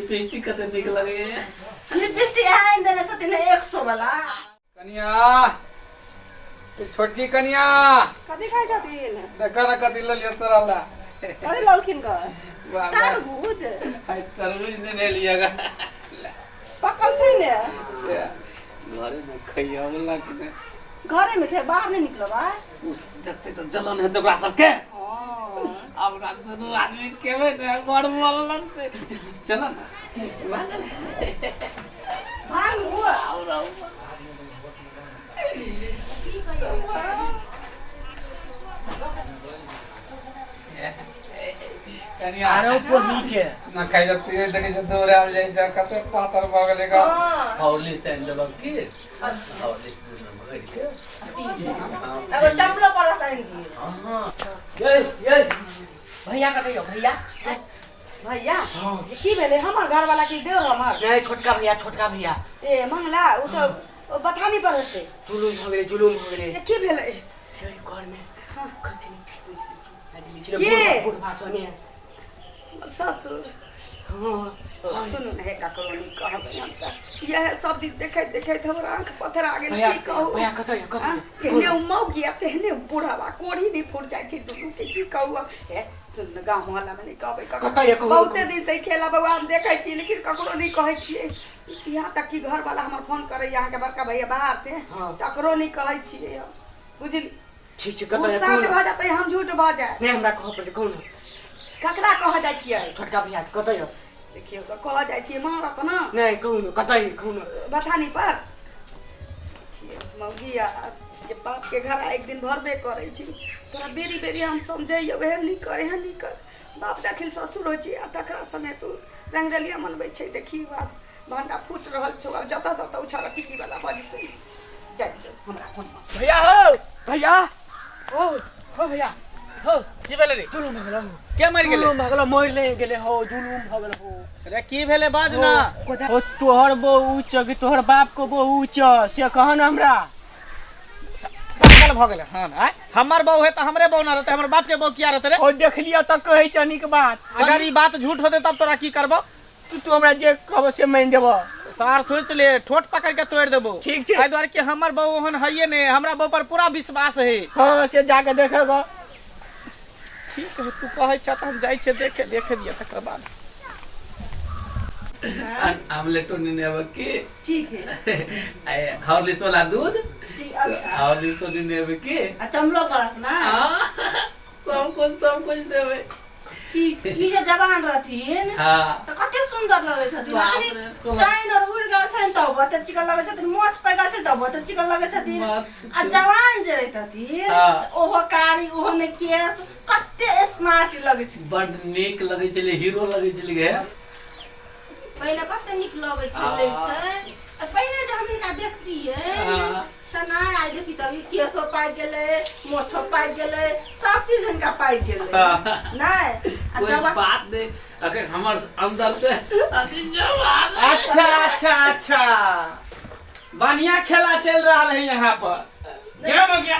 Lipstick कते नीक लगैए। लिपस्टिक आनि देने छथिन 100 वाला। कनिया, ए छोटकी कनिया। कथी खाइ छथिन? देखऽ ने कथी लेलियै तोरा ला। कथी ललखिन ग? वाह, वाह। तरबूज। आइ तरबूज नेने एलियै ग। पकल छै ने? घरे में खैया वाला कि नहि? घरे में खे, बाहर नहीं निकलब आइ। ओ सब देखतै तऽ जलन हेतै ओकरा सबके। हँ। हमरा दुनू आदमी खेबै ने बड़ मन लगतै। चल ने। भागू। आउ रहू। कनिया आरो कोही के ना खाइ जते देखै छै दौड़ायल जाइ छै, कते पातर भऽ गेलै ग। हँ। हॉर्लिक्स आनि देलक की? हॉर्लिक्स दूध में भरि के। एगो चम्पलो परस आनि दियौ। हाँ। ये ये भैया कतऽ यौ भैया? भैया? की भेलै? हमर घरवाला की देवर हमर? नहीं, छोटका भैया, छोटका भैया। ए मंगला, ओ तऽ ओ बथानी पर हेतै। जुलुम भऽ गेलै, जुलुम भऽ गेलै। ए, की भेलै? ये घर में कथी के? बुढ़वा सने। ससुर। हाँ। सुनू ने हे, ककरो नहि कहबै। हम तऽ इएह सब दिन देखैत देखैत हमर आँख पथरा गेल। भैया की कहू? भैया कतऽ यौ, कतऽ आँ? यौ? जेहने ओ मौगी आ तेहने बुढ़ावा, कोढ़ी नहि फूट जाइ छै दुनू के। की कहू हम? हे सुन ने, गाँव मोहल्ला मे नहि कहबै ककरो। कतऽ यऽ कहू? बहुते दिन से ई खेला बौआ हम देखै छी, लेकिन ककरो नहि कहै छियै। यहाँ तक कि घरवाला हमर फोन करैया, अहाँके बड़का भैया बाहर से, तकरो नहि कहै छियै हम, बुझली? ठीक छै। ओ कतऽ यऽ सच कहू ने। भऽ जेतै, हम झूठ भऽ जाय। नहि, हमरा कहऽ पड़तै, कहू ने। ककरा कहऽ जाइ छियै? छोटका भैया के कतऽ यौ? देखियौ तऽ कहऽ जाइ छियै, मारत ने। नहि, कहू ने कतऽ यऽ, कहू ने। बथानी पर देखियौ, मौगी आ जे बाप के घर एक दिन भरबे करै छै। तोरा बेरी बेरी हम समझैयौ, एहन नहि कर, एहन नहि कर। बाप दखिल ससुर होइ छै आ तकरा समय तू रंगरलिया मनबै छै। देखी, बाप भंडा फूट रहल छौ। आब जतऽ ततऽ उछाल टिकी वाला बजतै। जाइ दियौ, हमरा कोन। भैया हो, भैया ओ हो, भैया हो। की भेलै रे? जुलुम भऽ गेल हो। के मरि गेलै? जुलुम भऽ गेल, मरि नहि गेलै हो, जुलुम भऽ गेल हो। अरे की भेलै, बाज ना। हो, तोहर बहू ऊँच कि तोहर बाप को बहू ऊँच, से कह न हमरा। पागल भऽ गेलै हन? आँय, हमर बहू है तऽ हमरे बहू ना रहतै, हमर बाप के बहू किया रहतै रे? ओ देखलियै तऽ कहै छ नीक बात। अगर ई बात झूठ होतै तब तोरा की करबौ? तू तू हमरा जे कहबो से मानि देबो। सार सोच ले, ठोट पकड़ के तोड़ देबो। ठीक छै। एहि दुआरे कि हमर बहू ओहन हइए नहि, हमरा बहू पर पूरा विश्वास है। हाँ, से जाके देखेगा। ठीक है, तू कहै छ तऽ हम जाइ छियै देखे, देखे दिअ तकर बाद। आमलेटो नेने आबऽ की? ठीक है। हॉर्लिक्स वाला दूध। जी, अच्छा। हॉर्लिक्स नेने आबऽ की? आ चमलो परस ना? हाँ, सब कुछ, सब कुछ देबै। ठीक। ई जे जवान रहथिन तऽ कते सुन्दर लगै छथिन। बाप अखनी रे, सोना। चाइन और उड़ि गेल छनि तऽ बहुते चिकन लगै छथिन, मोछ पैक गेल छनि तऽ बहुते चिकन लगै छथिन। बाप आ जवान जे रहितथिन तऽ ओहो कारी, ओहो ने केश, कते स्मार्ट लगै छथिन। बड नीक लगै छलै, हीरो लगै छलै गे। पहिले कते नीक लगै छलै। आ पहिले जे हम हिनका देखतियै तऽ नहि, आइ देखी तब ई केशो पाकि गेलै, मोछो पाकि गेलै, सब चीज हिनका पाकि गेलै। नहि आ कोई जवान बात नहीं, अगर हमर अंदर से अभी जवान। अच्छा अच्छा अच्छा, बढ़िया खेला चल रहा है यहाँ पर। गेम हो गया।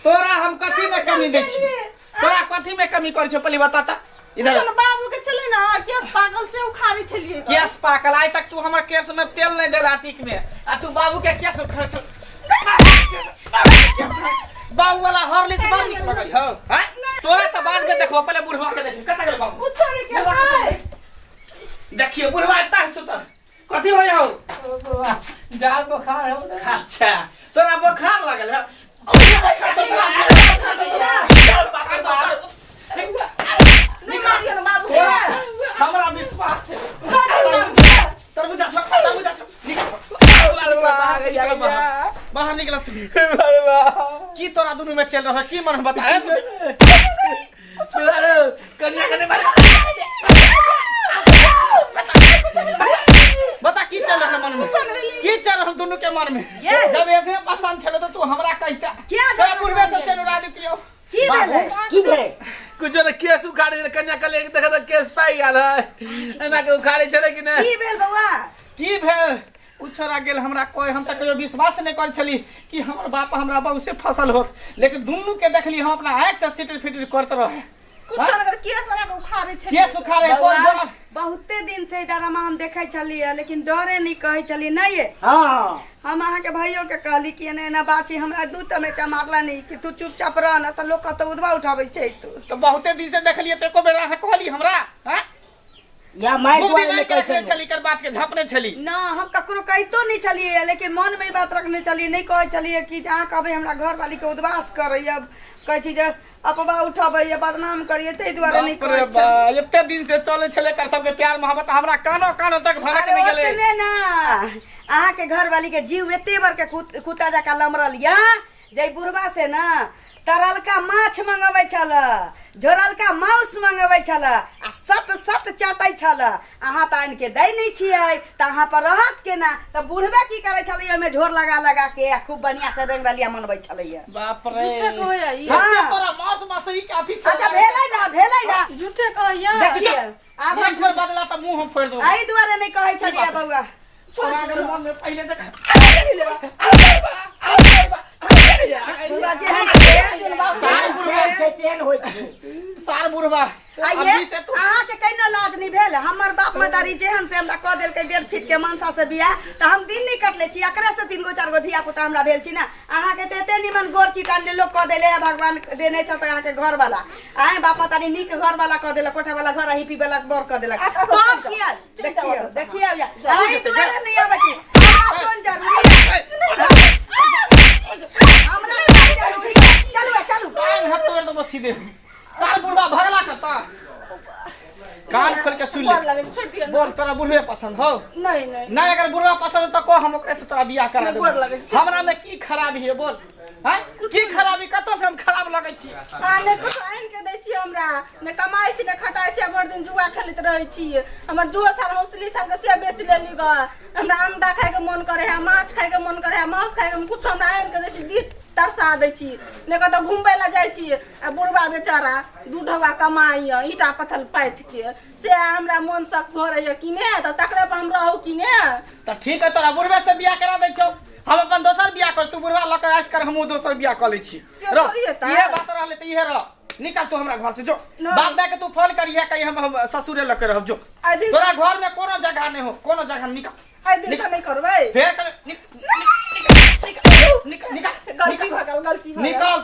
तोरा हम कथी में कमी दै छी? तोरा कथी में कमी करै छौ, पहले बता ता इधर। सुन, बाबू के छलै ने केश पाकल, से उखाड़ै छलियै। केश पाकल? आइ तक तू हमर केश में तेल नहीं देला टीक में, आ तू बाबू के केश उखाड़ै छौ। बाबू वाला हॉर्लिक्स बड़ नीक लगै हौ। हैं, तोरा तऽ बाद में देखबो, पहले बुढ़वा के देखी। कतऽ गेल बाबू? कुछो नहि केलकै। देखियो, बुढ़वा एता है सुतल। कथी होय हौ? जार बुखार हो ने। अच्छा, तोरा बोखार लगल है? नहि मारियौ ने बाबू के। हमरा विश्वास छै। तरबूजा छोड़, तरबूजा छोड़, निकल बाहर, निकल तू की। तोरा दुनू में चल रहा की मन, बता। अरे कनिया कने मारे। बता, की चल रहा मन में, की चल रहा दुनू के मन में? जब एतने पसंद छले तो तू हमरा कहता। क्या तोरा झगड़ा पूर्वे से भऽ गेल? सेनुरा दितियौ। की भेलै? की भेलै? कुछो ने, केस उखाड़े छलै कन्या, कहले देख तऽ केस पाइ गेल है, एना के उखाड़े छलै कि नहि? की भेल बौआ? की भेल? उ छोरा गेल हमरा कोई, हम तऽ कहियो विश्वास नहि करै छली कि हमर बाप हमरा बहू से फसल होत, लेकिन दुनू के देखली हम अपना आँखि से, सिटर फिटर करत रहे। कुछो नहि, केस वाला के उखाड़ै। उखाड़े छलियै। केस उखाड़े कोन बोला? बहुते दिन से डरामा हम देखै छलियै लेकिन डरे नहीं कहै छलियै। नहीं ये हां हम अहाँ के भाइयों के कहली कि एना एना बात छै, हमरा दू तमेचा मारला नहीं कि तू चुपचाप रह ना त लोग कतौ उदबा उठाबै छै। तू तो बहुते दिन से देखलियै त एको बेर अहाँ कहली हमरा? हां या माइक वाले में कहै छली छली कर बात के झापने छली ना। हम ककरो कहितो नहीं छलियै लेकिन मन में ई बात रखने छलियै, नहीं कहै छलियै कि अहाँ कहबै हमरा घर वाली के उदबास करैया, कहै छी जे अपवा उठाबै बदनाम करिए, ताहि दुआरे नहीं कहै छलियै। एते दिन से चलै छलै एकर सबके प्यार मोहब्बत हमरा कानो कानो तक भड़क अरे नहीं गेलै। ओतने ना अहाँ के घर वाली के जीव एते बर के कुत्ता जकाँ लमरल या जै बुढ़बा से ना तरलका माछ मंगबै छल, झोरलका माउस मंगबै छल आ सट सट चाटै छल। अहाँ तऽ आनि के दै नहि छियै तऽ अहाँ पर रहत केना? तऽ बुढ़बे की करै छलै ओहिमे झोर लगा लगा के आ खूब बढ़िया से रंगरलिया मनबै छलैया। बाप रे झूठे कहैया ई। हाँ। तोरा मांस मछली के अथी छलै। अच्छा भेलै ना, भेलै ना, झूठे कहैया। देखिए आब हम एक बेर बदला तऽ मुंह हम फोड़ि देबौ। एहि दुआरे नहीं कहै छलियै बौआ। तोरा अगर मन में पहिले जकाँ बुढ़बा जेहन छै छै तेहन होइ छै सार बुढ़बा। आइये अभी से तू अहाँ के कहिनो लाज नहीं भेल? हमर बाप मदारी जेहन से हमरा कह देलकै 1.5 फीट के मनसा से बियाह तऽ हम दिन नहीं कटले छी, एकरे से 3 गो 4 गो धिया पुता हमरा भेल छी ना। अहाँ के तऽ एते निमन गोर चिटान ले लोग कह देले है, भगवान देने छ तऽ अहाँ के घर वाला आए बाप मतारी नीक घर वाला कह देलक, कोठा वाला घर हिपी वाला बर कह देलक। तब किया देखियो देखियो एहि दुआरे नहीं आबै छी। हमरा कोन जरूरी है? हमरा कोन जरूरी है? चलू चलू कान हाथ तोड़ देबो सीधे। सार बुढ़बा भगला कता कान खोल के सुन ले। छोड़ दिया। बोल तोरा बुढ़वे पसंद हो? नहीं नहीं नहीं अगर बुढ़वा पसंद हो तो को हम ओकरे से तोरा बियाह करा गोर लगै देबो। छै। हमरा में की खराबी है बोल? हैं की खराबी? कतौ से हम खराब लगै छी? आ ने कुछ आनि के दै छी हमरा, ने कमाइ छी ने खटाइ छी, भरि दिन जुआ खेलैत रहै छी। हमर जुआ साल हौसली छल के से बेच लेली ग। हमरा अंडा खाय के मन करे है, माछ खाय के मन करे है, मांस खाय के कुछ हमरा आनि के दै छी, गीत तरसा दै छी। ने कतौ घुमबै ला जाइ छी आ बुढ़बा बेचारा दू ढोबा कमाइया ईटा पत्थर पाथि के, से हमरा मन शक भरैया कि ने, तऽ तकरे पर हम रहू कि ने। तऽ ठीक है तोरा बुढ़वे से बियाह करा दै छौ, हम अपन दोसर बियाह कर, तू बुढ़वा लऽ के ऐश कर, हमहूँ दोसर बियाह कऽ लै छी। से रह थोड़ी हेतै। इहे बात रहलै तऽ इहे रह। निकल तू हमरा घर से जो। नहीं। बाप माय के तू फोन करिहे कही हम ससुरे लऽ के रहब जो। आइ दिन तोरा घर में कोनो जगह नहीं हो, कोनो जगह निकल। आइ दिन से नहीं करबै। फेर कर निकल निकल गलती भऽ गेल, गलती भऽ गेल। निकल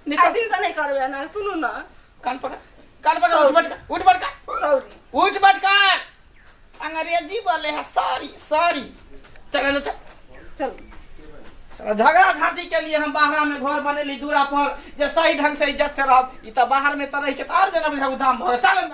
निकल आइ दिन से नहीं करबै ना, सुनू ना। कान पकड़ कान पकड़, उठ बैठ उठ बैठ सॉरी उठ बैठ कर। अंग्रेजी बोले है सॉरी सॉरी। चल ना चल चल। झगड़ा झांटी के लिए हम बाहर में घर बनेली दूरा पर जे सही ढंग से इज्जत से रहब। ई त बाहर में त रह के त और जना बुझा उधाम भऽ चल।